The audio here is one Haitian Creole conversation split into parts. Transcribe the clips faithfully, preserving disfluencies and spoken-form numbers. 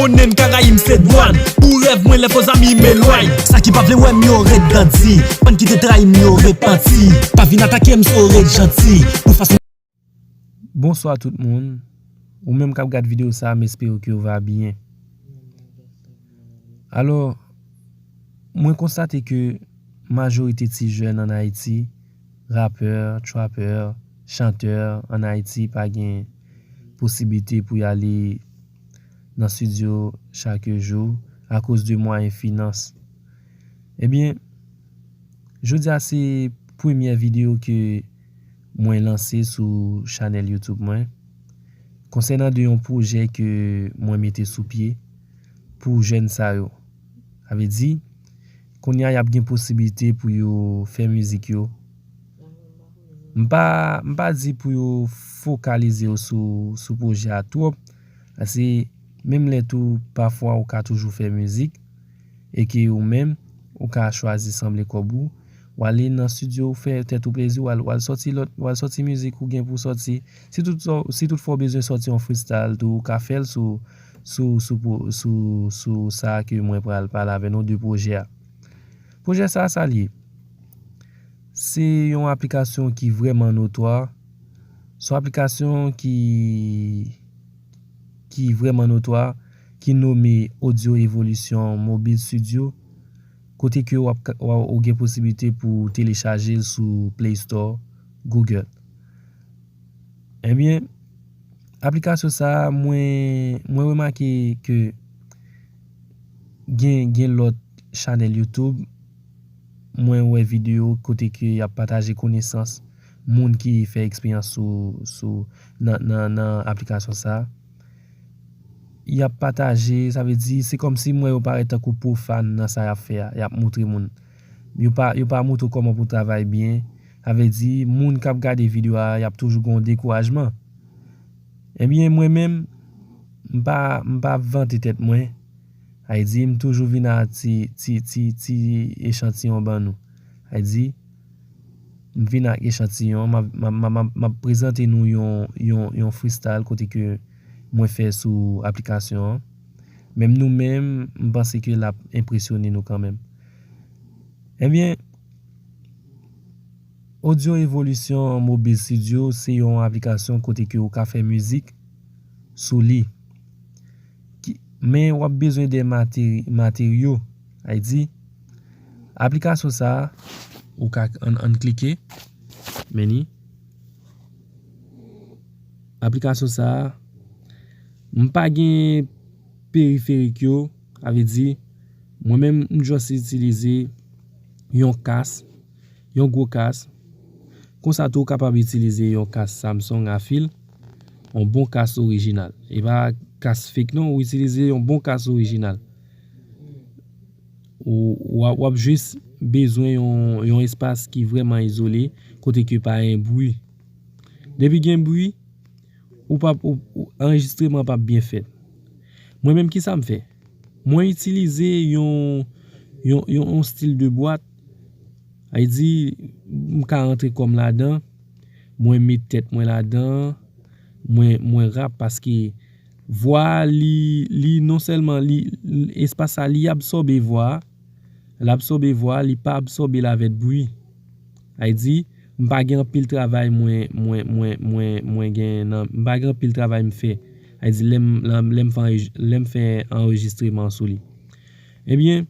Onnen Karayim se dwàn. Pou rèv mwen lè fo zanmi m elwany. Sa ki pa vle wè m yo ret dandi. Bann ki te trayi m yo repanti. Pa vin atake m so ret janti. Pou fason Bonswa tout moun. Ou menm k ap gad videyo sa, m espere ke w va byen. Alò, mwen konstate ke majorite ti jèn ann Ayiti, rapè, trapè, chantè ann Ayiti pa gen posiblite pou y ale nan estidyo chak jou akoz de mwayen finans. Ebyen, jodi a se premyè videyo ke mwen lanse sou chanèl YouTube mwen konsènan de yon pwojè ke mwen mete sou pye pou jèn sa yo. Sa vle di, kounye a y ap gen posiblite pou yo fè mizik yo. M pa, m pa di pou yo fokalize yo sou, sou pwojè a twòp, paske menm lè tou, pafwa ou ka toujou fè mizik, e ke ou menm, ou ka chwazi sanble kòb ou, w ale nan estidyo, ou fè tèt ou plezi, w al, w al sòti lòt, w al sòti mizik ou gen pou sòti. Si tout, si tout fwa w bezwen sòti yon freestyle tou, ou ka fè l sou, sou, sou, sou, sou sa ke mwen pral pale avè nou de pwojè a. Pwojè sa a, sa l ye? Se yon aplikasyon ki vrèman notwa. Se yon aplikasyon ki, ki vrèman notwa, ki nome Audio Evolution Mobile Studio, kote ke w ap ka, w a, ou gen posiblite pou telechaje l sou Play Store, Google. Ebyen, aplikasyon sa a, mwen, mwen remake ke gen, gen lòt chanèl YouTube, mwen wè videyo kote ke y ap pataje konesans moun ki fè eksperyans sou, sou, nan, nan, nan aplikasyon sa a. Y ap pataje, sa vle di, se kòmsi m wè yo parèt tankou pwofàn nan sa y ap fè a, y ap moutre moun. Yo pa, yo pa moutre w kòman pou w travay byen. Sa vle di, moun k ap gade videyo a, y ap toujou gen yon dekourajman. Ebyen, mwen menm, m pa, m pa vante tèt mwen. Sa vle di, m toujou vin ak ti, ti, ti, ti echantiyon ban nou. Sa vle di, m vin ak echantiyon, m ap, m ap, m ap, m ap prezante nou yon, yon, yon freestyle kote ke mwen fè sou aplikasyon an. Menm nou menm, m panse ke l ap enpresyone nou kanmenm. Ebyen, Audio Evolution Mobile Studio se yon aplikasyon kote ke ou ka fè mizik sou li. Ki, men w ap bezwen de materi-, materyo. Sa vle di, aplikasyon sa a, ou ka ann, ann klike, men li. Aplikasyon sa a, m pa gen periferik yo, sa vle di, mwen menm, m just itilize yon kas, yon gwo kas. Konsa tou, ou kapab itilize yon kas Samsung a fil, yon bon kas orijinal. E pa kas fake non, ou itilize yon bon kas orijinal. Ou, w ap, w ap jis bezwen yon, yon espas ki vrèman izole, kote ke pa gen bri. Depi gen bri, ou p ap, ou, ou, anrejistreman p ap byen fèt. Mwen menm, kisa m fè? Mwen itilize yon, yon, yon, yon stil de bwat. Sa vle di, m ka rantre kò m ladan, mwen met tèt mwen ladan, mwen, mwen rap paske vwa a, li, li non sèlman li, espas sa, li absòbe vwa a, l absòbe vwa a, li pa absòbe l avèk bri. Sa vle di, m pa gen anpil travay mwen, mwen, mwen, mwen, mwen gen nan, m pa gen anpil travay m fè. Sa vle di, lè m, lè m, lè m fè anrej-, lè m fè anrejistreman sou li. Ebyen,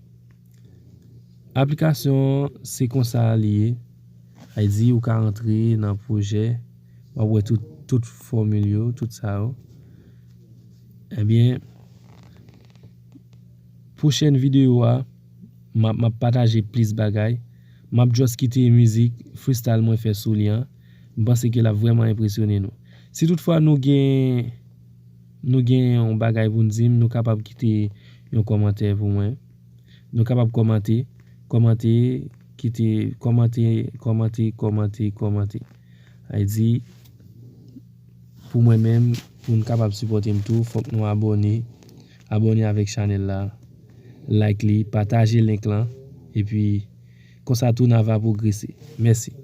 aplikasyon an, se konsa li ye. Sa vle di, ou ka antre nan pwojè, w ap wè tout, tout fòmil yo, tout sa yo. Ebyen, pwochèn videyo a, m ap, m ap pataje plis bagay. M ap just kite mizik freestyle mwen fè sou li an. M panse ke l ap vrèman enpresyone nou. Si toutfwa nou gen, nou gen yon bagay pou n di m, nou kapab kite yon kòmantè pou mwen. Nou kapab kòmante, kòmante, kite, kòmante, kòmante, kòmante, kòmante. Sa vle di, pou mwen menm, pou n kapab sipòte m tou, fòk nou abòne. Abòne avèk chanèl la. Like li, pataje link lan. Epi, konsa tou n a va pwogrese. Mèsi.